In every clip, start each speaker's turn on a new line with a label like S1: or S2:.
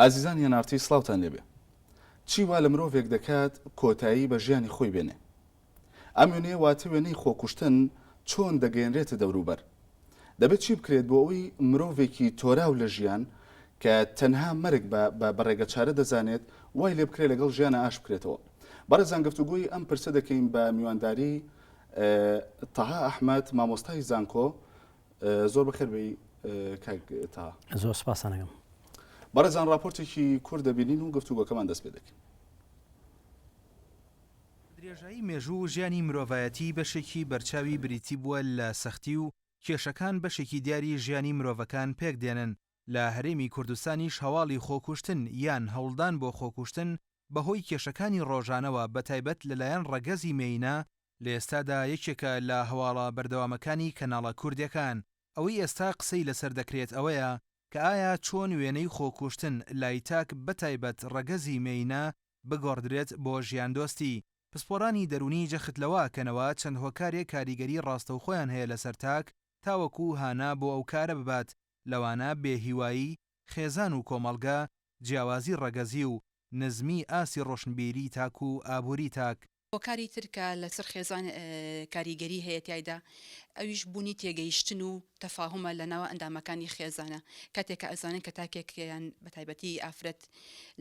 S1: ئازیزانی nrt سڵاوتان لێبێ. چی وا لە مرۆڤێک دەکات کۆتایی بە ژیانی خۆی بێنێ؟ ئەم وێنەیە واتە وێنەی خۆکوشتن چۆن دەگەیەنرێتە دەوروبەر؟ دەبێت چی بکرێت بۆ ئەوەی مرۆڤێکی تۆراو لە ژیان کە تەنها مەرگ بە بە ڕێگەچارە دەزانێت وای لێ بکرێت لەگەڵ ژیانە ئاش بکرێتەوە؟ بەڕێزان گفتوگۆی ئەم پرسە دەکەین بە میوانداری تەها ئەحمەد مامۆستای زانکۆ زۆر بەخێر بێی کاک تەها.
S2: زۆر سپاستان ئەکەم.
S1: بەڕێزان ڕاپۆرتێکی کورت دەبینین و گفتوگۆکەمان دەست پێ دەکەین.
S3: درێژایی مێژوو و ژیانی مرۆڤایەتی بەشێکی بەرچاوی بریتی بووە لە سەختی و کێشەکان بەشێکی دیاری ژیانی مرۆڤەکان پێک دێنن، لە هەرێمی کوردستانیش هەواڵی خۆکوشتن یان هەوڵدان بۆ خۆکوشتن بەهۆی کێشەکانی ڕۆژانەوە بەتایبەت لەلایەن ڕەگەزی مێینە لە ئێستادا یەکێکە لە هەواڵە بەردەوامەکانی کەناڵە کوردیەکان. ئەوەی ئێستا قسەی لەسەر دەکرێت ئەوەیە کە ئایا چۆن وێنەی خۆکوشتن لای تاک بەتایبەت ڕەگەزی مێینە بگۆڕدرێت بۆ ژیاندۆستی. پسپۆڕانی دەروونی جەخت لەوە ئەکەنەوە چەند هۆکارێک کاریگەری ڕاستەوخۆیان هەیە لەسەر تاک تاوەکو هانا بۆ ئەو کارە ببات لەوانە بێ هیوایی خێزان و کۆمەڵگە، جیاوازی ڕەگەزی و نزمی ئاستی ڕۆشنبیری تاک و ئابووری تاک.
S4: هۆکاری تر کە لەسەر خێزان کاریگەری هەیە تیایدا ئەویش بوونی تێگەیشتن و تەفاهومە لە ناو ئەندامەکانی خێزانە کاتێک کە ئەزانن کە تاکێک یان بەتایبەتی ئافرەت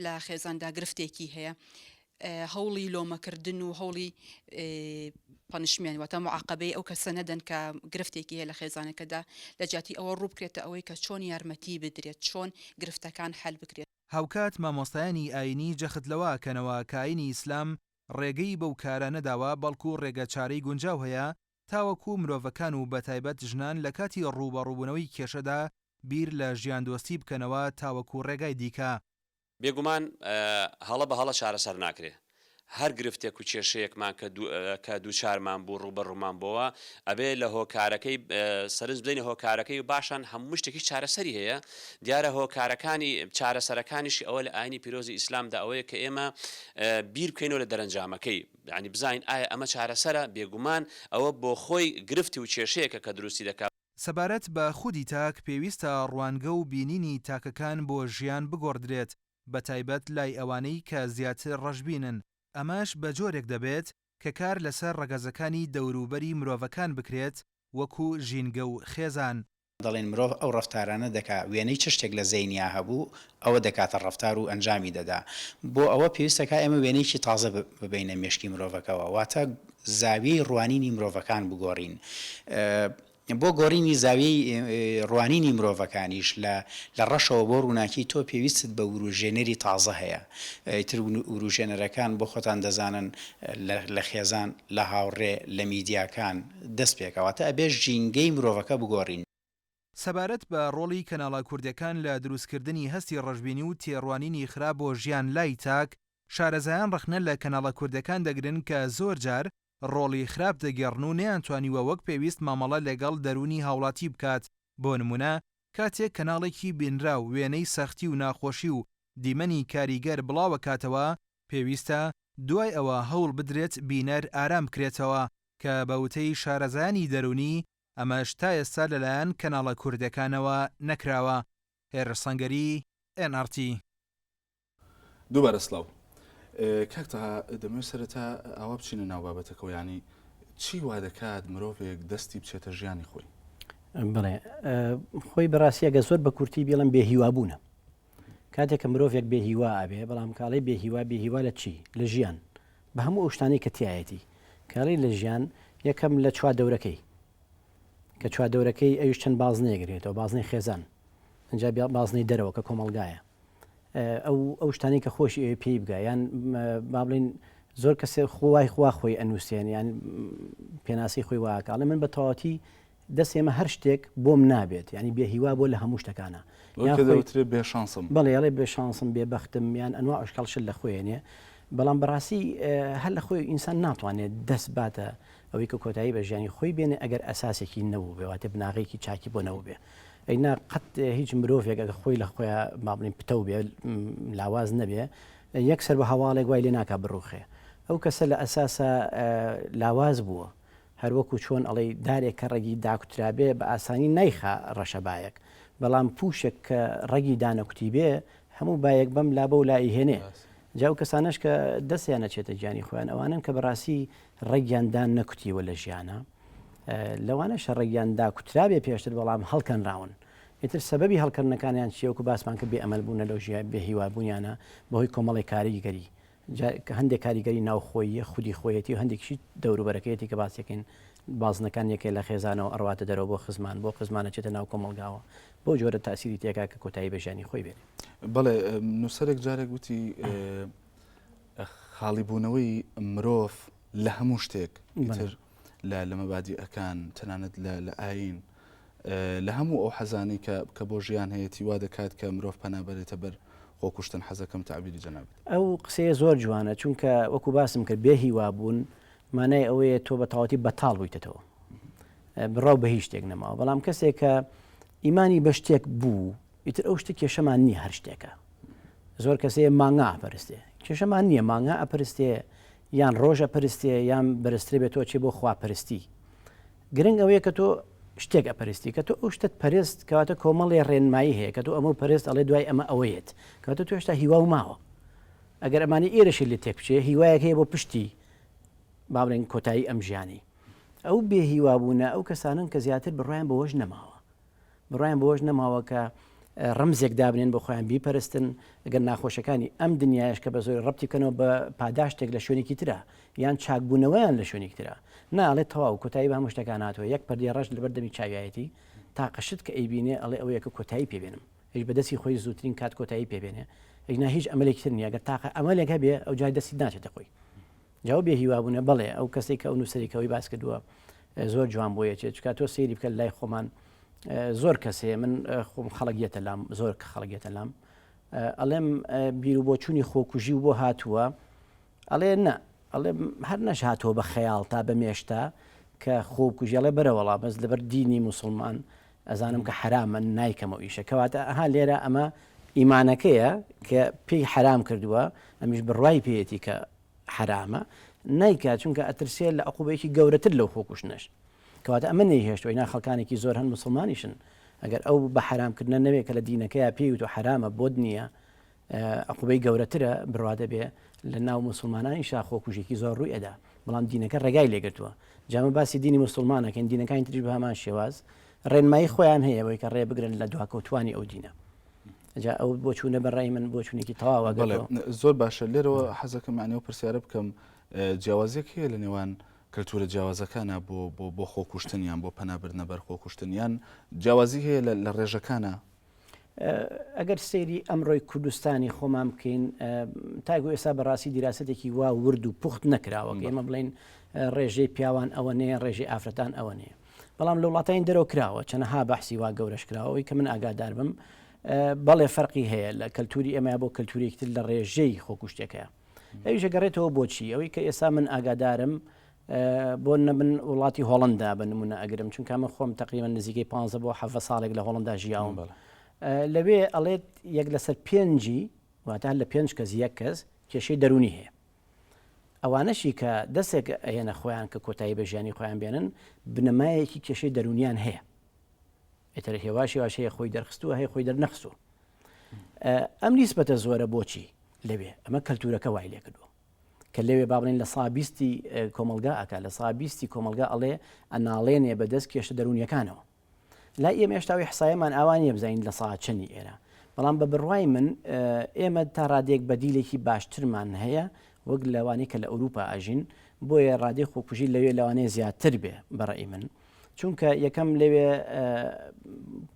S4: لە خێزاندا گرفتێکی هەیە هەوڵی لۆمەکردن و هەوڵی پەنشمێن واتە معاقبەی ئەو کەسە نەدەن کە گرفتێکی هەیە لە خێزانەکەدا لە جیاتی ئەوە ڕووبکرێتە ئەوەی کە چۆن یارمەتی بدرێت چۆن گرفتەکان حەل بکرێت.
S3: هاوکات مامۆستایانی ئایینی جەخت لەوە ئەکەنەوە کە ئایینی ئیسلام ڕێگەی بەو کارە نەداوە بەڵکو ڕێگە چارەی گونجاو هەیە تاوەکو مرۆڤەکان و بەتایبەت ژنان لەکاتی ڕووبەڕووبوونەوەی کێشەدا بیر لە ژیاندۆستی بکەنەوە تاوەکو ڕێگای دیکە.
S5: بێگومان هەڵە بە هەڵە چارەسەر ناکرێ. هەر گرفتێک و کێشەیەکمان کە کە دووچارمان بوو ڕووبەڕوومان بۆوە ئەبێ لە هۆکارەکەی سەرنج بدەینە هۆکارەکەی و باشان هەموو شتێکیش چارەسەری هەیە دیارە هۆکارەکانی چارەسەرەکانیشی ئەوە لە ئاینی پیرۆزی ئیسلامدا ئەوەیە کە ئێمە بیر بکەینەوە لە دەرەنجامەکەی یانی بزانین ئایا ئەمە چارەسەرە بێگومان ئەوە بۆ خۆی گرفتی و کێشەیەکە کە دروستی دەکا.
S3: سەبارەت بە خودی تاک پێویستە ڕوانگە و بینینی تاکەکان بۆ ژیان بگۆڕدرێت بەتایبەت لای ئەوانەی کە زیاتر ڕەشبینن، ئەمەش بە جۆرێک دەبێت کە کار لەسەر ڕەگەزەکانی دەوروبەری مرۆڤەکان بکرێت وەکو ژینگە و خێزان.
S6: دەڵێن مرۆڤ ئەو ڕەفتارانە دەکا وێنەی چ شتێک لە زەینیا هەبوو ئەوە دەکاتە ڕەفتار و ئەنجامی دەدا. بۆ ئەوە پێویستە کا ئێمە وێنەیەکی تازە ببەینە مێشکی مرۆڤەکەوە واتە زاویەی ڕوانینی مرۆڤەکان بگۆڕین. بۆ گۆڕینی زاویەی ڕوانینی مرۆڤەکانیش لە لە ڕەشەوە بۆ ڕووناکی تۆ پێویستت بە وروژێنەری تازە هەیە. ئیتر وروژێنەرەکان بۆ خۆتان دەزانن لە لە خێزان، لە هاوڕێ، لە میدیاکان دەست پێکا. واتە ئەبێ ژینگەی مرۆڤەکە بگۆڕین.
S3: سەبارەت بە ڕۆڵی کەناڵە کوردیەکان لە دروستکردنی هەستی ڕەشبینی و تێڕوانینی خراپ بۆ ژیان لای تاک، شارەزایان ڕەخنە لە کەناڵە کوردیەکان دەگرن کە زۆر جار ڕۆڵی خراپ دەگێڕن و نەیانتوانیوە وەک پێویست مامەڵە لەگەڵ دەروونی هاوڵاتی بکات، بۆ نموونە کاتێک کەناڵێکی بینراو وێنەی سەختی و ناخۆشی و دیمەنی کاریگەر بڵاوەکاتەوە، پێویستە دوای ئەوە هەوڵ بدرێت بینەر ئارام بکرێتەوە، کە بە وتەی شارەزایانی دەروونی ئەمەش تا ئێستا لەلایەن کەناڵە کوردیەکانەوە نەکراوە. هێرش سەنگەری، ئێن ئاڕ تی.
S1: دووبارە سڵاو کاک تەها دەمەوێت سەرەتا ئاوا بچینە ناو بابەتەکەەوە ینی چی وا دەکات مرۆڤێک دەستی بچێتە ژیانی خۆی؟
S2: بڵێ خۆی بەڕاستی ئەگە زۆر بە کورتی بێڵم بێ هیوابوونە کاتێک کە مرۆڤێک بێ هیوا ئەبێ بەڵام کاڵی بێ هیوا بێ هیوا لە چی لە ژیان بە هەموو ئەو شتانەی کە تایەتی کاڵی لە ژیان یەکەم لە چوار دەورەکەی کە چوار دەورەکەی ئەویش چەند بازنەیەگرێتەوە بازنەی خێزان ئەجا بازنەی دەرەوە کە کۆمەلگایە ئەو ئەو شتانەی کە خۆشی ئەوێ پێی بگا یان با بڵێین زۆر کەسێ خۆوای خوا خۆی ئەنووسێن یان پێناسی خۆی واکە ئەڵێ من بە تەواوەتی دەست ئێمە هەر شتێک بۆم نابێت ینی بێ هیوا بۆ لە هەموو شتەکانە
S1: دەوترێ بێ شانسم
S2: بەڵێ ئەڵێ بێ شانسم بێ بەختم یان ئەنوا ئەشکال شت لە خۆیەنێ بەڵام بەڕاستی هەر لە خۆی ئینسان ناتوانێت دەست باتە ئەوەی کە کۆتایی بە ژیانی خۆی بێنێ ئەگەر ئەساسێکی نەبوو بێ واتە بناغەیەکی چاکی بۆ نەبوو بێ ئەی نا قەت هیچ مرۆڤێک ئەگە خۆی لە خۆیان با بڵێین پتەو بێ لاواز نەبێ یەک سەر بە هەواڵێک وای لێ ناکا بڕوخێ ئەو کەسە لە ئەساسا لاواز بووە هەروەکو چۆن ئەڵێی دارێک کە ڕەگی داکوترابێ بە ئاسانی نایخا ڕەشەبایەک بەڵام پوشێک کە ڕەگی دانەکوتی بێ. هەموو بایەک بەم لا بەو لا ئەیهێنێ. جا ئەو کەسانەش کە دەستیان ئەچێتە گیانی خۆیان ئەوانەن کە بەڕاستی ڕەگیان دان نەکوتیوە لە ژیانە. لەوانەشە ڕەگیان داکوترابێ پێشتر بەڵام هەڵکەنراون. ئیتر سەبەبی هەڵکەندنەکانیان چییە وەکو باسمان کرد بێ ئەمەل بوونە لەو ژیا بێ هیوا بوونیانە بەهۆی کۆمەڵێک کاریگەری. جا هەندێک کاریگەری ناوخۆییە خودی خۆیەتی و هەندێکیشی دەوروبەرەکەیەتی کە باسیەکەین بازنەکان یەکێ لە خێزانەوە ئەڕواتە دەرەوە بۆ خزمان بۆ خزمان ئەچێتە ناو کۆمەڵگاوە بەو جۆرە تاسیری تێکا کە کۆتایی بە ژیانی خۆی بێنێ.
S1: بەڵێ نووسەرێک جارێک وتی خاڵی بوونەوەی مرۆڤ لە هەموو شتێک ئیتر لە لە مەبادیئەکان تەنانەت لە لە ئایین لە هەموو ئەو حەزانەی کە کە بۆ ژیان هەیەتی وا دەکات کە مرۆڤ پەنا بەرێتە بەر خۆکوشتن حەزەکەم تەعبیری جەنابت.
S2: ئەو قسەیە زۆر جوانە چونکە وەکو باسم کرد بێ هیوا بوون مانای ئەوەیە تۆ بە تەواوەتی بەتاڵ بوویتەتەوە بڕاو بە هیچ شتێک نەماوە بەڵام کەسێک کە ئیمانی بە شتێک بوو ئیتر ئەو شتە کێشەمان نییە هەر شتێکە زۆر کەسێ مانگا ئەپەرستێ کێشەمان نییە مانگا ئەپەرستێ یان ڕۆژ ئەپەرستێ یان بەرزترێ بێت تۆ چێ بۆ خواپەرستی گرنگ ئەوەیە کە تۆ شتێک ئەپەرستی کە تۆ ئەو شتت پەرست کەواتە کۆمەڵێ ڕێنمایی هەیە کە تۆ ئەمە پەرست ئەڵێ دوای ئەمە ئەوەیەت کەواتە تۆ هێشتا هیوا و ماوە ئەگەر ئەمانی ئێرەشی لێ تێک بچێ هیوایەک هەیە بۆ پشتی با بڵێن کۆتایی ئەم ژیانی ئەو بێ هیوابوونە ئەو کەسانن کە زیاتر بڕوایان بەوەش نەماوە بڕوایان بەوەش نەماوە کە ڕەمزێک دابنێن بۆ خۆیان بیپەرستن، گەر ناخۆشەکانی ئەم دنیایەش کە بەزۆری ڕەبتی بکەنەوە بە پاداشتێک لە شوێنێکی ترا یان چاکبوونەوەیان لە شوێنێکی ترا. نا ئەڵێ تەواو کۆتایی بە هەموو شتەکان هاتووە، یەک پەردەی ڕەش لەبەر دەمی چاویایەتی، تاقە شت کە ئەیبینێ ئەڵێ ئەوەیە کە کۆتایی پێ بێنم، ئەویش بە دەستی خۆی زووترین کات کۆتایی پێ بێنێ، ئەگینا هیچ ئەمەلێکی تر نییە، گەر تاقە ئەمەلێک هەبێ ئەوجار دەستی ناچێتە خۆی. جا ئەو بێ هیوابوونە بەڵێ ئەو کەسێک کە ئەو نووسەری کە ئەوی باس کردووە زۆر جوان بۆ یەکێ چکا تۆ سەیری بکە لای خۆمان زۆر کەس هەیە من خۆم خەڵک یەتە لام زۆر کە خەڵک یەتە لام ئەڵێم بیر و بۆچوونی خۆکوژی و بۆ هاتووە ئەڵێ نە ئەڵێ هەر نەش هاتووە بە خەیاڵ تا بە مێشتا کە خۆکوژی ئەڵێ بەرەوەڵا بەس لەبەر دینی موسڵمان ئەزانم کە حەرامە نایکەمەوە ئیشە کەواتە ئەها لێرە ئەمە ئیمانەکەیە کە پێی حەرام کردووە ئەمیش بڕوای پێیەتی کە حەرامە نایکا چونکە ئەترسێ لە عقوبەیەکی گەورەتر لەو خۆکوشتنەش کەواتە ئەمە نەیهێشتوە ئینا خەڵکانێکی زۆر هەن موسڵمانیشن ئەگەر ئەو بە حەرامکردنە نەوێ کە لە دینەکەیا پێی وتوە حەرامە بۆت نییە عقوبەی گەورەترە بڕوا دەبێ لە ناو موسڵمانانیشا خۆکوژێکی زۆر ڕووی ئەدا بەڵام دینەکە ڕێگای لێگرتووە جامە باسی دینی موسڵمانەکەین دینەکانی تریش بە هەمان شێواز ڕێنمایی خۆیان هەیە بۆی کە ڕێ بگرن لە دواکەوتوانی ئەو دینە جا ئەو بۆچوونە بە ڕای من بۆچوونێکی تەواوە
S1: بەڵێ زۆر باشە لێرەوە حەزەکەم معنی ئەو پرسیارە بکەم جیاوازیەک هەیە لە نێوان کەلتورە جیاوازەکانە بۆ بۆ بۆ خۆکوشتن یان بۆ پەنابردنە بەر خۆکوشتن یان جیاوازی هەیە لە ڕێژەکانە
S2: ئەگەر سەیری ئەمڕۆی کوردستانی خۆمان بکەین تاگو ئێستا بەڕاستی دیراسەتێکی وا ورد و پوخت نەکراوە کە ئێمە بڵین ڕێژەی پیاوان ئەوە نەیە ڕێژەی ئافرەتان ئەوە نەیە بەڵام لە وڵاتانی دەرەوە کراوە چەنەها بەحسی وا گەورەش کراوە ئەوەی کە من ئاگادار بم بەڵێ فەرقی هەیە لە کەلتوری ئێمە بۆ کەلتورێکی تر لە ڕێژەی خۆکوشتەکەیە ئەویش گەڕێتەوە بۆچی ئەوەی کە ئێستا من ئاگادارم بۆ نە من وڵاتی هۆڵندا بە نمونە ئەگرم چونکە من خۆم تقریبا نزیکەی 15 بۆ حەڤە ساڵێک لە هۆڵندا ژیاوم لەوێ ئەڵێت یەک لەسەر پێنجی واتە لە پێنج کەس یەک کەس کێشەی دەرونی هەیە ئەوانەشی کە دەستێک ئەهێنە خۆیان کە کۆتایی بە ژیانی خۆیان بێنن بنەمایەکی کێشەی دەروونیان هەیە ئیتر هێواش هێواش هەیە خۆی دەرخستووە هەیە خۆی دەرنەخستووە ئەم نیسبەتە زۆرە بۆچی لەوێ ئەمە کەلتورەکە وای لێکردووە کە لەوێ با بڵێن لە سابیستی کۆمەلگا ئەک لە سابیستی کۆمەلگا ئەڵێ ئەناڵێنێ بەدەست کێشە دەروونیەکانەوە لای ئێمە هێشتا ئەو ئیحسایەمان ئاوا نییە بزانین لە سا چەنی ئێرە بەڵام بە بڕوای من ئێمە تا ڕادێک بەدیلێکی باشترمان هەیە وەک لەوانەی کە لە ئەوروپا ئەژین بۆیە ڕادەی خۆکوژی لەوێ لەوانەیە زیاتر بێ بەڕێی من چونکە یەکەم لەوێ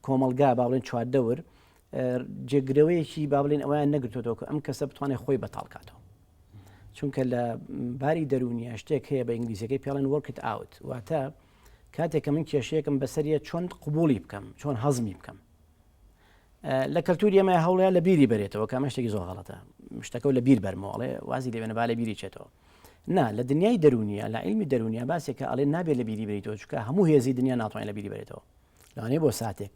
S2: کۆمەلگا با بڵێن چواردەور جێگرەوەیەکی با بڵێن ئەویان نەگرتوەوە کە ئەم کەسە بتوانێت خۆی بەتاڵکاتەوە چونکە لە باری دەرونیە شتێک هەیە بە ئینگلیزیەکەی پێڵێن work it out واتە کاتێک کە من کێشەیەکم بەسەریە چۆن قبولی بکەم چۆن هەزمی بکەم لە کەلتوری ئەمە هەوڵەیە لە بیری بەرێتەوە کە ئەمە شتێکی زۆر غەڵەتە شتەکە لە بیر بەرمەوە ئەڵێ وازی لێوێنە با لە بیری چێتەوە نا لە دنیای دەرونیە لە عیلمی دەرونیە باسێکە ئەڵێ نابێت لە بیری بریتەوە چونکە هەموو هێزی دنیا ناتوانێت لە بیری بەرێتەوە لەوانەیە بۆ ساتێک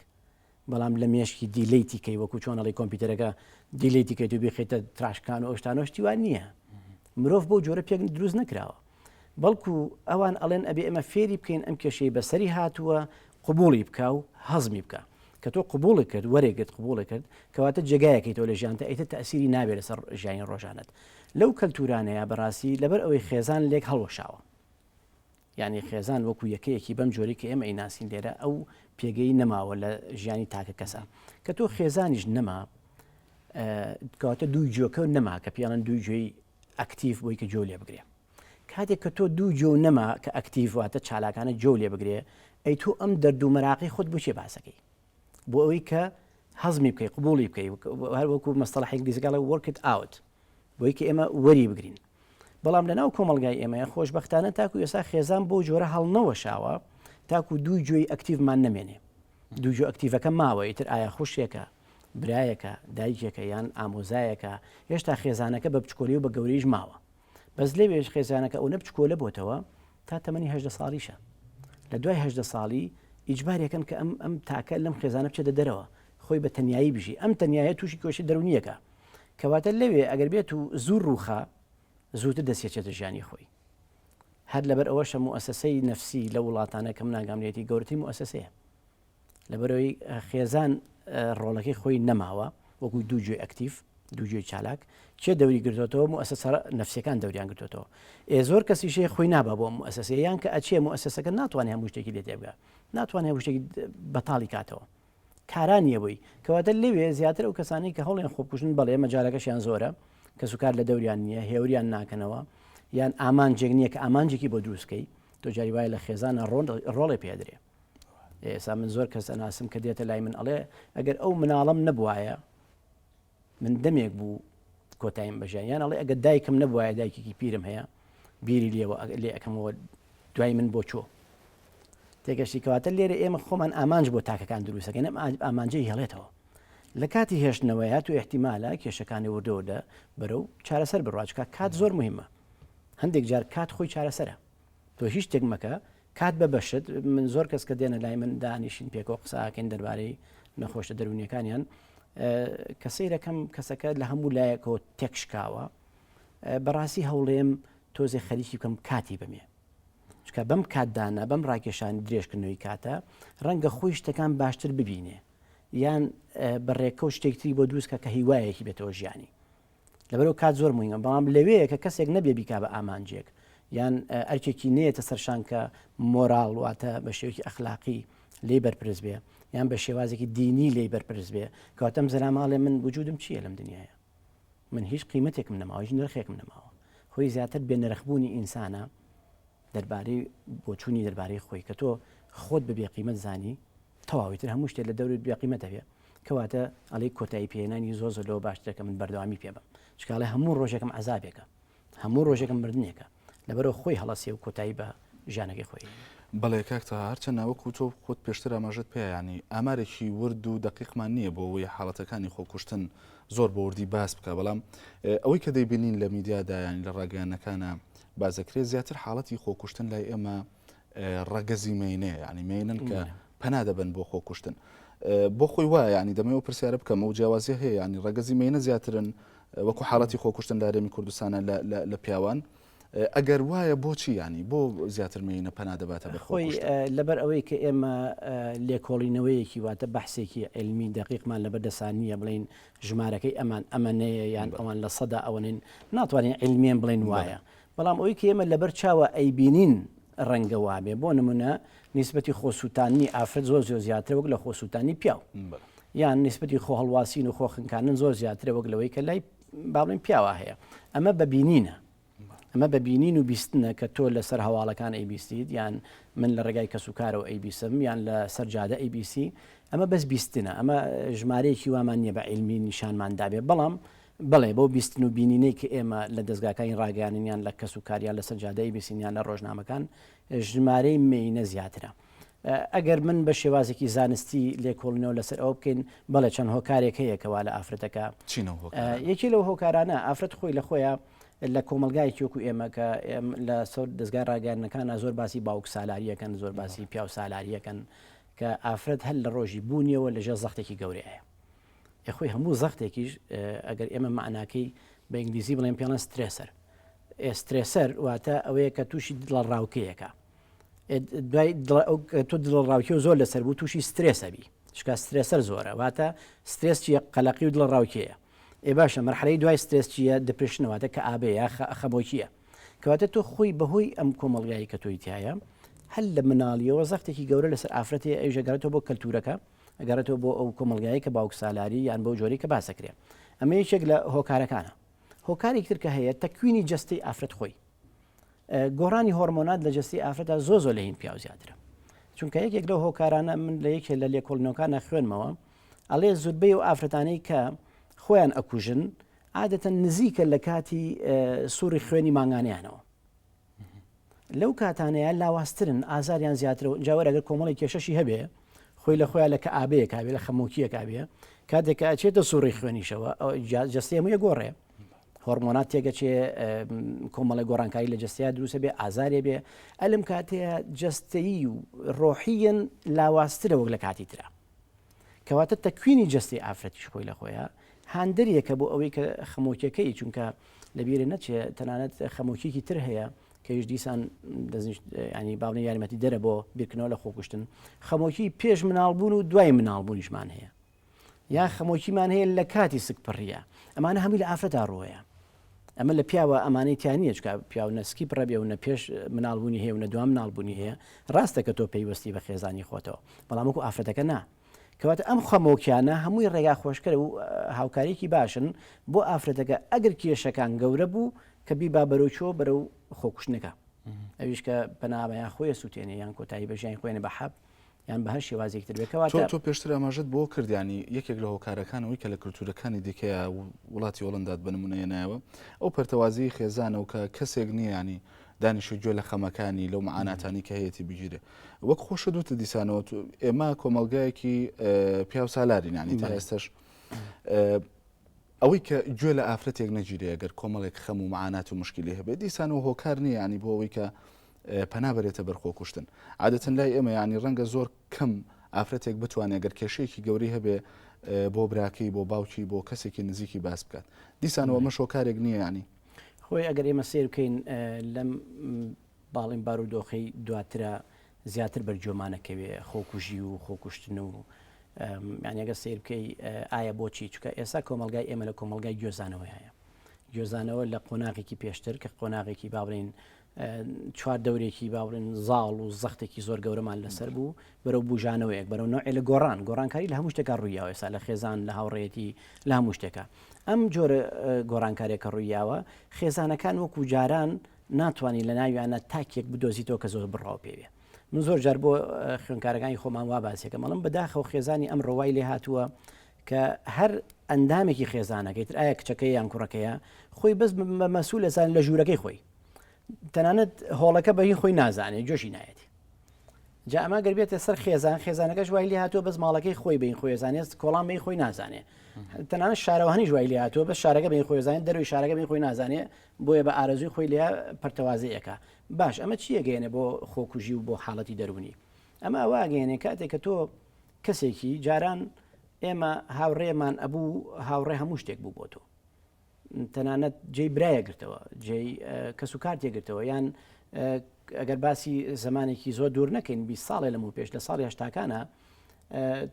S2: بەڵام لە مێشکی delete ی کەی وەکو چۆن ئەڵی کۆمپیوتەرەکە delete ی کەیت و بیخیتە trash can و ئەو شتانە شتی وا نییە مرۆڤ بۆ جۆرە پێک دروست نەکراوە بەڵکو ئەوان ئەڵێن ئەبێ ئێمە فێری بکەین ئەم کێشەی بەسەری هاتووە قبوڵی بکە و هەزمی بکە. کە تۆ قبوڵی کرد وەرێگرت قبوڵی کرد کەواتە جێگایەکەیتەوە لە ژیانتا ئیتر تەئسیری نابێت لەسەر ژیانی ڕۆژانەت لەو کەلتورانەیە بەڕاستی لەبەر ئەوەی خێزان لێک هەڵوەشاوە یعنی خێزان وەکو یەکەیەکی بەم جۆری کە ئێمە ئیناسین لێرە ئەو پێگەی نەماوە لە ژیانی تاکە کەسە کە تۆ خێزانیش نەما کەواتە دوو جۆکە نەما کە پیاڵن دوو گوێی ئەکتیف بۆی کە جۆ لێ بگرێ کاتێک کە تۆ دوو جۆ نەما کە ئەکتیڤ واتە چالاکانە جۆو لێ بگرێ ئەی تۆ ئەم دەرد و مەراقەی خۆت بۆ کێ باسەکەی؟ بۆ ئەوەی کە هەزمی بکەی قبوڵی بکەی هەر وەکو مەستەڵەحی ئینگلیزیەکە ئەڵێ work it out بۆی کە ئێمە وەری بگرین بەڵام لە ناو کۆمەڵگای ئێمەیە خۆشبەختانە تاکو ئێستا خێزان بۆ جۆرە هەڵنەوەشاوە تاکو دوو گوێی ئەکتیڤمان نەمێنێ دوو گوێ ئەکتیڤەکە ماوە ئیتر ئایا خوشکێکە برایەکە دایکێکە یان ئامۆزایەکە هێشتا خێزانەکە بە بچکۆلی و بە گەورەیش ماوە بەس لەوێش خێزانەکە ئەونە بچکۆلە بۆتەوە تا تەمەنی 18 ساڵیشە لە دوای 18 ساڵی ئیجبارێکن کە ئەم ئەم تاکە لەم خێزانە بچێتە دەرەوە خۆی بە تەنایی بژی ئەم تەنیایە تووشی کۆشی دەرونیەکە کەواتە لەوێ ئەگەر بێت و زوو ڕووخا زووتر دەستێچێتە ژیانی خۆی هەر لەبەر ئەوەشە موئەسەسەی نەفسی لە وڵاتانە کە من ئاگام لێتی گەورەترین موئەسەسەیە لەبەرئەوەی خێزان ڕۆڵەکەی خۆی نەماوە وەکو دوو گوێی ئەکتیف دوو گوێی چالاک کێ دەوری گرتوتەوە موئەسەسە نەفسیەکان دەوریان گرتوتەوە ئێ زۆر کەسیشێ خۆی نابا بۆ موئەسەسەیە یان کە ئەچێ موئەسەسەکە ناتوانێت هەموو شتێکی لێ تێبگا ناتوانێت هەموو شتێکی بەتاڵی کاتەوە کارا نییە بۆی کەواتە لەوێ زیاتر ئەو کەسانەی کە هەوڵیان خۆبکوژن بەڵێ مەجالەکەشیان زۆرە کەسوکار لە دەوریان نییە هێوریان ناکەنەوە یان ئامانجێک نییە کە ئامانجێکی بۆ دروستکەی تۆ جاری وایە لە خێزانە ڕۆڵێ پێدرێ ئێستا من زۆر کەس ئەناسم کە دێتە لای من ئەڵێ ئەگەر ئەو مناڵم نەبوایە من دەمێک بوو کۆتاییم بەژیان یان ئەڵێ ئەگەر دایکم نەبوایە دایکێکی پیرم هەیە بیری لێوە لێ ئەەکەمەوە دوای من بۆ چۆ تێگەشتی کەواتە لێرە ئێمە خۆمان ئامانج بۆ تاکەکان دروستەکەین ئەم ئامانجەی هێڵێتەوە لە کاتی هێشتنەوەیە تو احتیمالە کێشەکانی وردەوردە بەرەو چارەسەر بڕاچکە کات زۆر مهمە هەندێک جار کات خۆی چارەسەرە تۆ هیچ شتێک مەکە کات بە بەشت من زۆر کەس کە دێنە لای من دانیشین پێکەوە قساکەین دەربارەی نەخۆشە دەرونیەکانیان کە سەیرەکەم کەسەکە لە هەموو لایەکەوە تێکشکاوە بەڕاستی هەوڵێم تۆزێ خەریکی بکەم کاتی بمێ چکە بەم کاتدانە بەم ڕاکێشانی درێژکردنەوەی کاتە ڕەنگە خۆی شتەکان باشتر ببینێ یان بە ڕێکەوت شتێکتری بۆ دروستکە کە هیوایەکی بێتەوە ژیانی لەبەرئەوە کات زۆر موهیمە بەڵام لەوێ کە کەسێک نەبێ بیکا بە ئامانجێک یان ئەرکێکی نێتە سەرشان کە مۆراڵ واتە بە شێوەیەکی ئەخلاقی لێی بەرپرس بێ یان بە شێوازێکی دینی لێی بەرپرس بێ کەواتە ئەم زەلامە ئەڵێ من وجودم چییە لەم دنیاە من هیچ قیمەتێکم نەماوە هیچ نرخێکم نەماوە خۆی زیاتر بێنرخبوونی ئینسانە دەربارەی بۆچوونی دەربارەی خۆی کە تۆ خۆت بە بێقیمەت زانی تەواوی تر هەموو شتێک لە دەورت بێقیمەت دەبێ کەواتە ئەڵێی کۆتایی پێهێنانی زۆر زۆر لەوە باشترە کە من بەردەوامی پێ بم چونکە ئەڵێ هەموو ڕۆژێکم عەزابێکە هەموو ڕۆژێکم مردنێکە لەبەرەوە خۆی هەڵەسێ و کۆتایی بە ژیانەکەی خۆی
S1: بەڵێ کاک تەها هەرچەندە وەکو تۆ خۆت پێشتر ئاماژەت پێ یانی ئامارێکی ورد و دەقیقمان نییە بۆ ئەوەی حاڵەتەکانی خۆکوشتن زۆر بە وردی باس بکە بەڵام ئەوەی کە دەیبینین لە میدیادا یانی لە ڕاگەیاندنەکانە باس دەکرێت زیاتر حاڵەتی خۆکوشتن لای ئێمە ڕەگەزی مێینەیە یعنی مێینەن کە پەنا دەبن بۆ خۆکوشتن بۆ خۆی وایە ینی دەمەوە پرسیارە بکەم و جیاوازی هەیە ینی ڕەگەزی مێینە زیاترن وەکو حاڵەتی خۆکوشتن لە هەرێمی کوردستانە لە پیاوان ئەگەر وایە بۆچی ینی بۆ زیاتر مێینە پەنا دەباتە بە
S2: خۆی لەبەر ئەوەی کە ئێمە لێکۆڵینەوەیەکی واتە بەحسێکی علمی دقیقمان لەبەر دەسان نییە بڵین ژمارەکەی ئەمان ئەمەنەیە یان ئەوان لە سەدا ئەوەنین ناتوانین علمیان بڵێن وایە بەڵام ئەوەی کە ئێمە لەبەر چاوە ئەیبینین ڕەنگە وابێ، بۆ نمونە نیسبەتی خۆسووتاندنی ئافرەت زۆر زۆر زیاترە وەک لە خۆسووتانی پیاو. یان نیسبەتی خۆهەڵواسین و خۆخنکاندن زۆر زیاترە وەک لەوەی کە لای با بڵێین پیاوە هەیە. ئەمە بە بینینە. ئەمە بە بینین و بیستنە کە تۆ لەسەر هەواڵەکان ئەیبیستیت یان من لە ڕێگای کەسوکارەوە ئەیبیسم یان لە سەر جادە ئەیبیسی ئەمە بەس بیستنە ئەمە ژمارەیەکی وامان نییە بە عیلمی نیشانمان دابێ بەڵام بەڵێ، بەو بیستن و بینینەی کە ئێمە لە دەزگاکانی ڕاگەیاندن یان لە کەس و کار یان لەسەر جادە ئەیبیستین یان لە ڕۆژنامەکان، ژمارەی مێینە زیاترە. ئەگەر من بە شێوازێکی زانستی لێکۆڵینەوە لەسەر ئەوە بکەین، بەڵێ چەند هۆکارێک هەیە کە وا لە ئافرەتەکە
S1: چین ئەو هۆکارانە؟
S2: یەکێ لەو هۆکارانە ئافرەت خۆی لە خۆیا لە کۆمەڵگایەکی وەکو ئێمە کە لە سەر دەزگای ڕاگەیاندنەکانا زۆر باسی باوک سالارییەکەن، زۆر باسی پیاو سالارییەکەن کە ئافرەت هەر لە ڕۆژی بوونیەوە لەژێر زەختێکی گەورەیە. ئێ خۆی هەموو زەختێکیش ئەگەر ئێمە مەعناکەی بە ئینگلیزی بڵێن پێڵێن stressor ئێ stressor واتە ئەوەیە کە تووشی دڵەڕاوکێیەکە دوای تۆ دڵەڕاوکێ و زۆر لەسەر بوو تووشی سترێسەبی. چکا stressor زۆرە واتە سترێس چیە قەلەقی و دڵەڕاوکێیە ئێ باشە مەرحەلەی دوای سترێس چیە depression ە واتە کەئابەیە یا خەمۆکیە کەواتە تۆ خۆی بەهۆی ئەم کۆمەڵگایی کە تۆی تایە هەر لە مناڵیەوە زەختێکی گەورە لەسەر ئافرەتێ ئەویش ئەگەڕێتەوە بۆ کەلتورەکە ئەگەڕێتەوە بۆ ئەو کۆمەڵگایی کە باوک سالاری یان بەو جۆرەی کە باسەکرێ ئەمە یەکێک لە هۆکارەکانە هۆکارێکی تر کە هەیە تەکوینی جەستەی ئافرەت خۆی گۆڕانی هۆرمۆنات لە جەستەی ئافرەتدا زۆر زۆر لە هین پیاو زیاترە چونکە یەکێک لەو هۆکارانە من لە یەکێ لە لێکۆڵینەوەکانە خوێنمەوە ئەڵێ زوربەی و ئافرەتانەی کە خۆیان ئەکوژن عادەتەن نزیکە لە کاتی سوڕی خوێنی مانگانیانەوە لەو کاتانەیە لاوازترن ئازاریان زیاتر و جاوەر ئەگەر کۆمەڵی کێشەشی هەبێ خۆی لە خۆیان لە کەئابەیەکا بێ لە خەمۆکیەکا بێ کاتێک کە ئەچێتە سوڕی خوێنیشەوە جەستەی هەمووی گۆڕێ هۆرمۆنات تێگەچێ کۆمەڵی گۆڕانکاری لە جەستەیە دروستە بێ ئازارێ بێ ئەلم کاتەیە جەستەیی و ڕۆحیەن لاوازترە وەک لە کاتی ترە کەواتە تەکوینی جەستەی ئافرەتیش خۆی لە خۆیە هاندەرێکە بۆ ئەوەی کە خەمۆکیەکەی چونکە لەبیرە نەچێ تەنانەت خەمۆکیەکی تر هەیە کەیش دیسان ینی باڵی یارمەتی دەرە بۆ بیرکردنەوە لە خۆکوشتن خەمۆکی پێش مناڵبوون و دوای مناڵبوونیشمان هەیە یا خەمۆکیمان هەیە لە کاتی سکپڕیە ئەمانە هەمووی لە ئافرەتا ڕۆیە ئەمە لە پیاوە ئەمانەی تیا نییە چکە پیاو نە سکی پڕە بێ و نە پێش مناڵبوونی هەیە و نە دوا مناڵبوونی هەیە ڕاستە کە تۆ پەیوەستی بە خێزانی خۆتەوە بەڵام وەکو ئافرەتەکە نا کەواتە ئەم خەمۆکیانە هەمووی ڕێگا خۆشکەرە و هاوکاریکی باشن بۆ ئافرەتەکە ئەگەر کێشەکان گەورە بوو کە بیبا بەرەو چۆ بەرەو خۆکوشتنەکە ئەویش کە پەنابە یان خۆی سووتێنێ یان کۆتایی بە ژیانی خۆێنە بە حەب یان بە هەر شێوازێکی تر بێت کەواتە.
S1: تۆ پێشتر ئاماژەت بۆ کرد یانی یەکێک لە هۆکارەکان ئەوەی کە لە کلتورەکانی دیکەیە وڵاتی هۆڵندات بە نمونە هێنایەوە ئەو پەرتەوازیی خێزانە و کە کەسێک نییە ینی دانیشە گوێ لە خەمەکانی لەو معاناتانی کە هەیەی بگیرێ وەک خۆشە دوتە دیسانەوە ئێمە کۆمەڵگایەکی پیاو سالارین ینی تا ئێستش ئەوەی کە گوێ لە ئافرەتێک نەگیرێ گەر کۆمەڵێک خەم و معانات و مشکلی هەبێت دیسانەوە هۆکار نییە ینی بۆ ئەوەی کە پەنا بەرێتە بەر خۆکوشتن. عادەتەن لای ئێمە یانی ڕەنگە زۆر کەم ئافرەتێک بتوانێت گەر کێشەیەکی گەورەی هەبێ بۆ براکەی بۆ باوکی بۆ کەسێکی نزیکی باس بکات دیسانەوە ئەمەش هۆکارێک نییە یانی.
S2: خۆی ئەگەر ئێمە سەیر بکەین لەم باڵین بارودۆخەی دواترە زیاتر بەرگوێمانەکەوێ خۆکوژی و خۆکوشتن و یانی ئەگەر سەیر بکەی ئایا بۆچی چونکە ئێستا کۆمەڵگای ئێمە لە کۆمەڵگای گوێزانەوەیە گوێزانەوە لە قۆناغێکی پێشتر کە قۆناغێکی با بڵێین چوار دەورێکی با بڵێن زاڵ و زەختێکی زۆر گەورەمان لەسەر بوو بەرەو بوژانەوەیەک بەرەو نەوعێ لە گۆڕان گۆڕانکاری لە هەموو شتێکا ڕوویاوە ئێستا لە خێزان لە هاوڕێیەتی لە هەموو شتێکا ئەم جۆرە گۆڕانکاریەکە ڕوویاوە خێزانەکان وەکو جاران ناتوانانی لە ناویانە تاکێک بدۆزیتەوە کە زۆر بڕاو پێوێ من زۆر جار بۆ خوێنکارەکانی خۆمان وا باسێکەم ئەڵم بەداخەوە خێزانی ئەم ڕەوای لێ هاتووە کە هەر ئەندامێکی خێزانەکەی تر ئایا کچەکەی یان کوڕەکەیە خۆی بەس بە مەسوول ئەزانێت لە ژوورەکەی خۆی تەنانەت هۆڵەکە بەهی خۆی نازانێت جۆشی نایەتی جا ئەمە گەر بێتە سەر خێزان خێزانەکەش وای لێ هاتووە بەس ماڵەکەی خۆی بین خۆی زانێت کۆڵان بین خۆی نازانێ تەنانەت شارەوانیش وای لێ هاتووە بەس شارەکە بین خۆی زانێت دەروی شارەکە بین خۆی نازانێ بۆیە بە ئارەزوی خۆی لێ پەرتەوازەیەکە باش ئەمە چییە گەێنێ بۆ خۆکوژی و بۆ حاڵەتی دەرونی ئەمە ئەوە گەیەنێ کاتێک کە تۆ کەسێکی جاران ئێمە هاوڕێمان ئەبوو هاوڕێ هەموو شتێک بوو بۆ تۆ تەنانەت جێی برایە گرتەوە جێی کەس و کار تێگرتەوە یان ئەگەر باسی زمانێکی زۆر دوور نەکەین 20 ساڵێ لەمە پێش لە ساڵی هەشتاکانە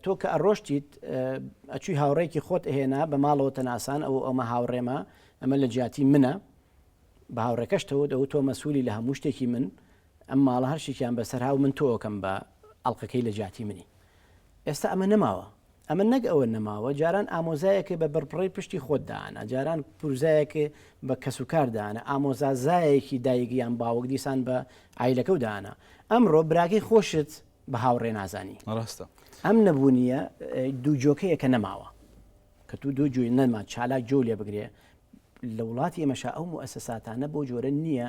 S2: تۆ کە ئەڕۆشتیت ئەچوی هاوڕێکی خۆت ئەهێنا بە ماڵەوە تەناسان ئەو ئەمە هاوڕێمە ئەمە لە جیاتی منە بە هاوڕێکەشتەوە ئەو تۆ مەسوولی لە هەموو شتێکی من ئەم ماڵە هەر شتێکیان بەسەر هاو من تۆ ئەکەم بە ئەڵقەکەی لە جیاتی منی ئێستا ئەمە نەماوە ئەمە نەک ئەوە نەماوە جاران ئامۆزایەکێ بە بڕبڕەی پشتی خۆت دانا جاران پورزایەکێ بە کەسوکار دانا ئامۆزازایەکی دایک یان باوک دیسان بە عایلەکەو دانا ئەمڕۆ براکەی خۆشت بە هاوڕێ نازانی
S1: ڕاستە
S2: ئەم نەبوونیە دوو جۆکەیە کە نەماوە کە تو دوو جوی نەما چالاک جۆ لێ بگرێ لە وڵاتی ئێمەشا ئەو موئەسەساتانە بەو جۆرە نییە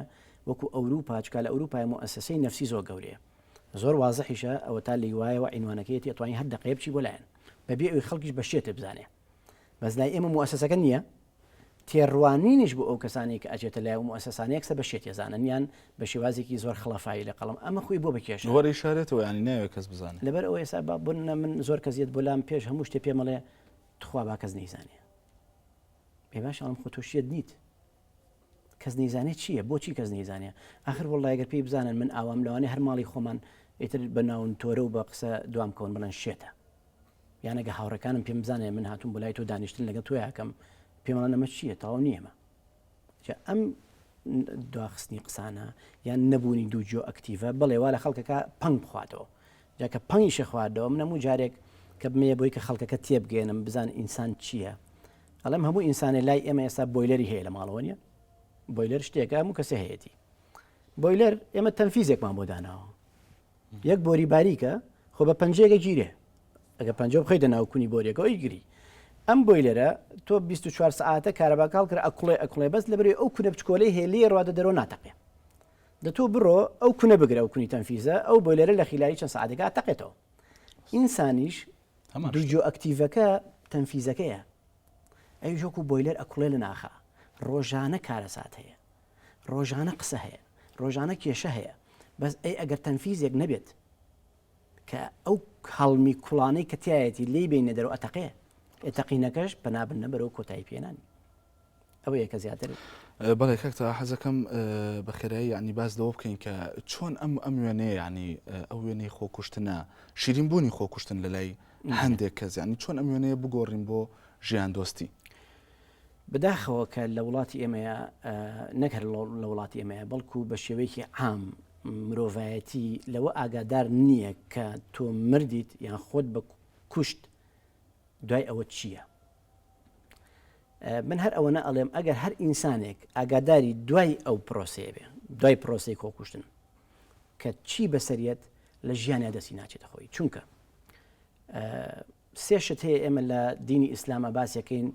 S2: وەکو ئەوروپا چکا لە ئەوروپای موئەسەسەی نەفسی زۆر گەورەیە زۆر وازحیشە ئەوەتا لەیوایەوە عینوانەکەیەتی ئەتوانی هەر دەقەیە بچی بۆ لایەن بەبێ ئەوی خەڵکیش بە شێتێ بزانێ بەس لای ئێمە موئەسەسەکە نییە تێڕوانینیش بۆ ئەو کەسانی کە ئەچێتە لای ئەو موئەسەسانە یەکسەر بە شێت ێزانن یان بە شێوازێکی زۆر خڵەفایی لە قەڵەم ئەمە خۆی بۆ بە کێشە
S1: وەرەی شارێتەوە ینی ناوێ کەس بزانێت
S2: لەبەر ئەوە ئێستا با بۆ من زۆر کەس یەت بۆ لام پێش هەموو شتێ پێمەڵێ تخوا با کەس نەیزانێ ئێ باشە ئەڵێم خۆ تۆ شێت نیت کەس نەیزانێ چییە بۆچی کەس نەیزانێ ئاخر وەڵڵای گەر پێی بزانن من ئاوام لەوانەیە هەر ماڵی خۆمان ئیتر بە ناون تۆرە و بە قسە دوام کەون بڵێن شێتە. یان ئەگە هاوڕێکانم پێم بزانێ من هاتووم بۆ لای تۆ دانیشتن لەگەڵ تۆیاکەم پێمەڵێن ئەمە چییە تەواو نییەمە جا ئەم دواخستنی قسانە یان نەبوونی دوو جۆ ئەکتیڤە بڵێ وا لە خەڵکەکە پەنگ بخواتەوە جا کە پەنگیشە خواردەوە من هەموو جارێک کە بمەیە بۆی کە خەڵکەکە تێبگەێنم بزان ئینسان چییە ئەڵێم هەموو ئینسانێ لای ئێمە ئێستا بۆیلەری هەیە لە ماڵەوە نیە بۆیلەر شتێکە هەموو کەسێ هەیەتی بۆیلەر ئێمە تەنفیزێکمان بۆ داناوە یەک بۆری باریکە خۆ بە پەنجەیەکە گیرێ ئەگە پەنجە بخەیتە ناو کونی بۆریەکەەوە ئەیگری ئەم بۆیلەرە تۆ 24 سعاتە کارەباکە هەڵکرا ئەکوڵێ ئەکوڵێ بەس لەبەری ئەو کونە بچکۆلەی هەیە لێ ڕواتە دەرەوە ناتەقێ دە تۆ بڕۆ ئەو کونە بگرە ئەو کونی تەنفیزە ئەو بۆیلەرە لە خیلالی چەند سعاتێکا تەقێتەوە ئینسانیش دوو ئەکتیڤەکە تەنفیزەکەیە ئەویش وەکو بۆیلەر ئەکوڵێ لە ناخا ڕۆژانە کارەسات هەیە ڕۆژانە قسە هەیە ڕۆژانە کێشە هەیە بەس ئەی ئەگەر تەنفیزێک نەبێت کە ئەو هەڵمی کوڵانەی کە تایەتی لێی بینە دەرەوە ئەتەقێ ئێ تەقینەکەش پەنابنە بەرەو کۆتایی پێنانی ئەوەیە کە زیاتر
S1: بەڵێ کاک تەها حەزەکەم بە خێرایی یعنی باس لەوە بکەین کە چۆن ئەم ئەم وێنەیە یعنی ئەو وێنەی خۆکوشتنە شیرین بوونی خۆکوشتن لە لای هەندێک کەس یعنی چۆن ئەم وێنەیە بگۆڕین بۆ ژیان دۆستی
S2: بەداخەوە کە لە وڵاتی ئێمەیە نەک هەر لە وڵاتی ئێمەیە بەڵکو بە شێوەیەکی عام مرۆڤایەتی لەوە ئاگادار نییە کە تۆ مردیت یان خۆت بە کوشت دوای ئەوە چییە؟ من هەر ئەوەنە ئەڵێم ئەگەر هەر ئینسانێک ئاگاداری دوای ئەو پرۆسەیە بێ دوای پرۆسەی کۆکوشتن کە چی بەسەریەت لە ژیانیا دەستی ناچێتە خۆی چونکە سێ شت هەیە ئێمە لە دینی ئیسلامە باسیەکەین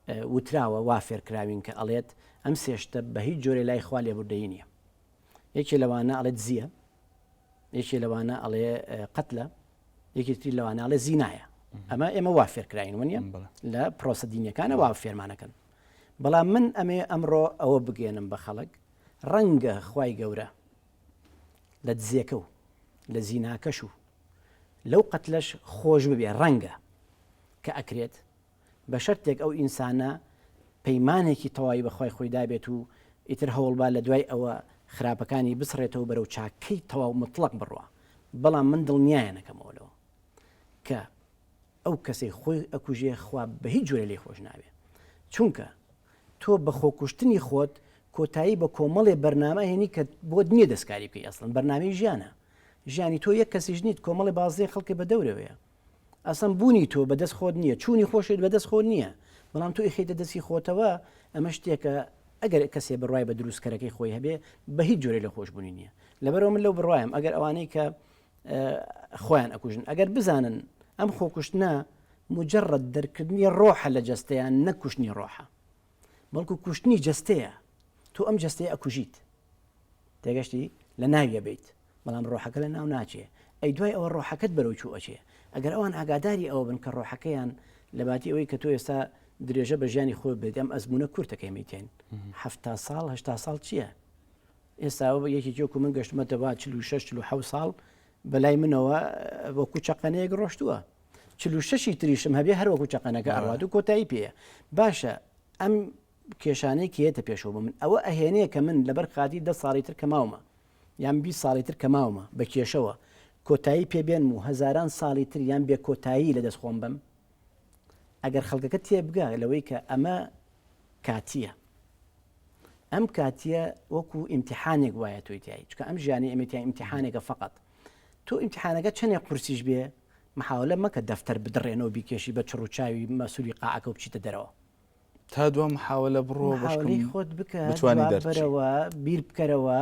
S2: وتراوە وا فێرکراوین کە ئەڵێت ئەم سێشتە بە هیچ جۆرێ لای خوا لێبوردەیی نییە یەکێ لەوانە ئەڵێت زیە یەکێ لەوانە ئەڵێ قەتلە یەکی تری لەوانە ئەڵێ زینایە ئەمە ئێمە وا فێرکراین وە لە پرۆسە دینیەکانە وا فێرمانەکەن بەڵام من ئەمێ ئەمڕۆ ئەوە بگەێنم بە خەڵک ڕەنگە خوای گەورە لە دزێکە و لە زیناکەش و لەو قەتلەش خۆش ببێ ڕەنگە کە ئەکرێت بە شەرتێک ئەو ئینسانە پەیمانێکی تەواوی بە خوای خۆی دابێت و ئیتر هەوڵبا لە دوای ئەوە خراپەکانی بسڕێتەوە بەرەو چاکەی تەواو مطلق بڕوا بەڵام من دڵنیایانەکەمەوە لەوە کە ئەو کەسەی خۆی ئەکوژێ خوا بە هیچ جۆرە لێی خۆش نابێ چونکە تۆ بە خۆکوشتنی خۆت کۆتایی بە کۆمەڵێ بەرنامە هێنی کە بۆت نییە دەستکاری بکەی ئەسڵن بەرنامەی ژیانە ژیانی تۆ یەک کەسیش نیت کۆمەڵی بازدەی خەڵکی بە دەورەوەیە ئەسڵەن بوونی تۆ بەدەست خۆت نییە، چوونی خۆشت بەدەست خۆت نییە، بەڵام تۆ ئیخەیتە دەستی خۆتەوە، ئەمە شتێکە ئەگەر کەسێ بڕوای بە دروستکەرەکەی خۆی هەبێ بە هیچ جۆرێ لە خۆشبوونی نییە. لەبەرئەوە من لەو بڕوایم ئەگەر ئەوانەی کە خۆیان ئەکوژن ئەگەر بزانن ئەم خۆکوشتنە مجرد دەرکردنی ڕۆحە لە جەستەیان نەک کوشتنی ڕۆحە بەڵکو کوشتنی جەستەیە تۆ ئەم جەستەیە ئەکوژیت تێگەشتی لە ناویە بیت بەڵام ڕۆحەکە لە ناو ناچێ ئەی دوای ئەوە ڕۆحەکەت بەرەو کوو ئەچێ ئەگەر ئەوان ئاگاداری ئەوە بن کە ڕۆحەکەیان لە باتی ئەوەی کە تۆ ئێستا درێژە بە ژیانی خۆ بدەیت ئەم ئەزمونە کورتە کە ئێمەی تێن حەفتا ساڵ هەشتا ساڵ چییە ئێستا یەکێکی وەکو من گەشتمەتەوە 46 47 ساڵ بەلای منەوە وەکو چەقەنەیەک ڕۆشتووە 46 تریشم هەبێ هەر وەکو چەقەنەکە ئەڕوات و کۆتایی پێیە باشە ئەم کێشانەی کە یەتە پێشەوە بۆ من ئەوە ئەهێنێ کە من لەبەر خاتری دە ساڵی تر کە ماومە یان 20 ساڵی تر کە ماومە بە کێشەوە کۆتایی پێ بێنم و هەزاران ساڵی تر یان بێ کۆتایی لە دەست خۆم بەم ئەگەر خەڵکەکە تێبگا لەوەی کە ئەمە کاتیە ئەم کاتیە وەکو ئیمتحانێک وایە تۆی تایی چکە ئەم ژیانی ئەمە تیا ئیمتحانێکە فقط تۆ ئیمتحانەکە چەندێک قورسیش بێ محاولە مەکە دەفتەر بدڕێنەوە بیکێشی بە چڕ و چاوی مەسولی قاعەکە و بچیتە دەرەوە
S1: تا دوا محاولە بڕۆ
S2: محاولەی خۆت بکە بتوانی دەربەرەوە بیر بکەرەوە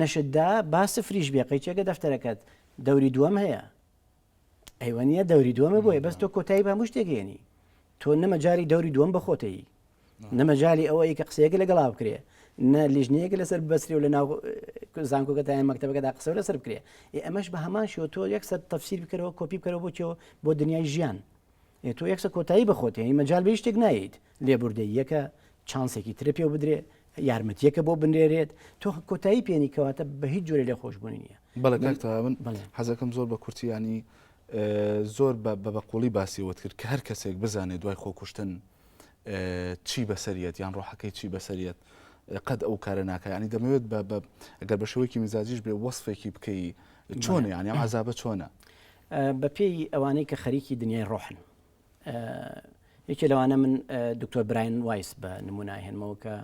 S2: نەشتدا با سفریش بێ قەیچێکە دەفتەرەکەت دەوری دووەم هەیە ئەیوە نییە دەوری دووەمە بۆیە بەس تۆ کۆتایی بە هەموو شتێک هێنی تۆ نەمەجاری دەوری دووەم بە خۆتەیی نەمەجاری ئەوەی کە قسەیەکە لەگەڵا بکرێ نە لیژنەیەک لەسەر بەسری و لە ناو زانکۆکە تا مەکتەبەکەدا قسە لەسەر بکرێ ئەمەش بە هەمان شێوە تۆ یەکسەر تەفسیر بکەرەوە کۆپی بکەرەوە بۆ چێەوە بۆ دنیای ژیان ئێ تۆ یەکسە کۆتایی بە خۆت هێنی مەجال بە هیچ شتێک نایەیت لێبوردەییەکە چانسێکی ترە پێ بدرێ یارمەتیەکە بۆ بنرێرێت تۆ کۆتایی پێنی کەواتە بە هیچ جۆرێ لێ خۆشببوونی نییە
S1: بەڵێ کاک تەها من حەزەکەم زۆر بە کورتی ینی زۆر بە بە قوڵی باسی وت کرد کە هەر کەسێک بزانێت دوای خۆکوشتن چی بەسەریەت یان ڕۆحەکەی چی بەسەریەت قەت ئەو کارە ناکە ینی دەمەوێت بە ئەگەر بە شێوەیەکی میزاجیش بێ وەصفێکی بکەی چۆنە یانی ئەم عذابە چۆنە؟
S2: بەپێی ئەوانەی کە خەریکی دنیای ڕۆحن یەکێ لەوانە من دکتۆر براین وایس بە نمونە هێنمەوە کە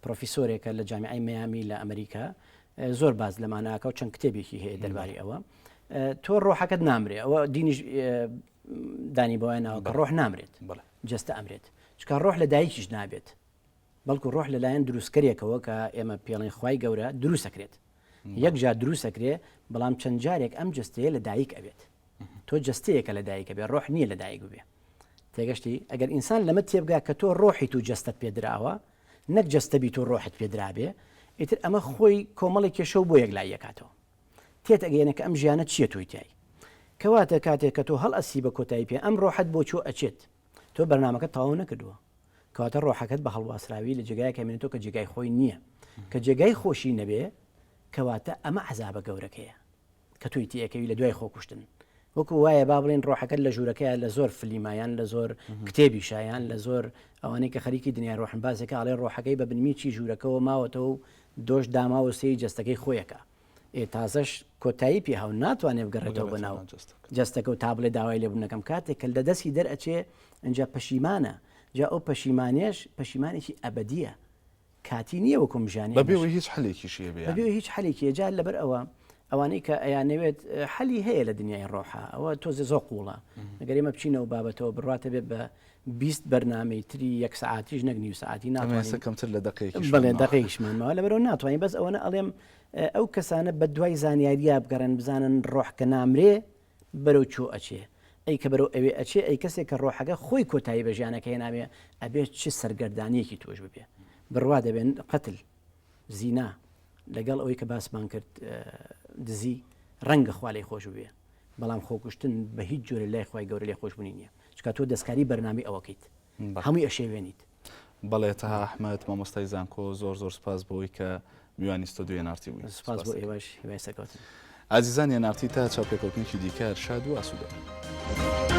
S2: پرۆفیسۆرێکە لە جامیعەی مەیامی لە ئەمریکا زۆر باز لەماناکە و چەند کتێبێکی هەیە دەرباری ئەوە تۆ ڕۆحەکەت نامرێ ئەوە دینیش دانی بەوە ناوە کە ڕۆح نامرێت جەستە ئەمرێت چکە ڕۆح لە دایکیش نابێت بەڵکو ڕۆح لەلایەن دروستکەرێکەوە کە ئێمە پێڵێن خوای گەورە دروستەکرێت یەک جار دروستەکرێ بەڵام چەند جارێک ئەم جستەیە لە دایک ئەبێت تۆ جستەیەکە لە دایکە بێ ڕۆح نییە لە دایک ببێ تێگەشتی ئەگەر ئینسان لەمە تێبگا کە تۆ ڕۆحی تو جستت پێدراوە نەک جستەبی تۆ ڕۆحت پێدرابێ ئیتر ئەمە خۆی کۆمەڵی کێشە و بۆ یەک لای یەکاتەوە تێت ئەگەیەنە کە ئەم ژیانە چییە تۆی تای کەواتە کاتێک کە تۆ هەڵئەسی بە کۆتایی پێ ئەم ڕۆحەت بۆ چۆ ئەچێت تۆ بەرنامەکەت تەواو نەکردووە کەواتە ڕۆحەکەت بە هەڵواسراوی لە جێگایەک ئەمێنێتەوە کە جێگای خۆی نییە کە جێگای خۆشی نەبێ کەواتە ئەمە عەزابە گەورەکەیە کە تۆی تێەکەوی لە دوای خۆکوشتن وەکو وایە با بڵێن ڕۆحەکەت لە ژوورەکەیە لە زۆر فلیمایان لە زۆر کتێبیشایان لە زۆر ئەوانەی کە خەریکی دنیای ڕۆحن باسێکە ئەڵێ ڕۆحەکەی بە بنمیچی ژوورەکەەوە ماوەتەوە و دۆش داماوە سێی جەستەکەی خۆیەکە ئێ تازەش کۆتایی پێ هاو ناتوانێ بگەڕێتەوە بۆ ناو جەستەکە و تا بڵێ داوای لێبوون نەکەم کاتێک کە لە دەستی دەرئەچێ ئینجا پەشیمانە جا ئەو پەشیمانێش پەشیمانێکی ئەبەدیە کاتی نییە وەکو ژیانی
S1: بەبێ ئەوەی هیچ حەلێکیشی هەبێ
S2: بەبێ هیچ حەلێکی جا لەبەر ئەوە ئەوانەی کە ئەیانەوێت حەلی هەیە لە دنیای ڕۆحا ئەوە تۆزێ زۆر قوڵە ئەگەر ئێمە بچینەوە بابەتەوە بڕواتە بێت بە 20 بەرنامەی تری یەک سەعاتیش نەک نیو سەعاتی
S1: ناتوانین کەمتر لە دەقێکیش
S2: بەڵێ دەقێکیشمان ماوە لەبەرەوە ناتوانین بەس ئەوەنە ئەڵێم ئەو کەسانە بە دوای زانیاریا بگەڕێن بزانن ڕۆح کە نامرێ بەرەو کوێ ئەچێ ئەی کە بەرەو ئەوێ ئەچێ ئەی کەسێک کە ڕۆحەکە خۆی کۆتایی بە ژیانەکە هێنابێ ئەبێ چ سەرگەردانیەکی توش ببێ بڕوا دەبێن قەتل زینا لەگەڵ ئەوەی کە باسمان کرد دزی ڕەنگە خوا لێی خۆش ببێ بەڵام خۆکوشتن بە هیچ جۆرە لای خوای گەورە لێ خۆشبوونی نییە چکە تۆ دەستکاری بەرنامەی ئەوەکەیت هەمووی ئەشێوێنیت.
S1: بەڵێ تەها ئەحمەد مامۆستای زانکۆ زۆر زۆر سوپاس بۆی کە میوانی ستۆدیۆی NRT بووی.
S2: سوپاس بۆ ئێوەش هیوای سەرکەوتن.
S1: ئازیزانی NRT تا چاوپێکەوتنێکی دیکە هەر شاد و ئاسوودە بن.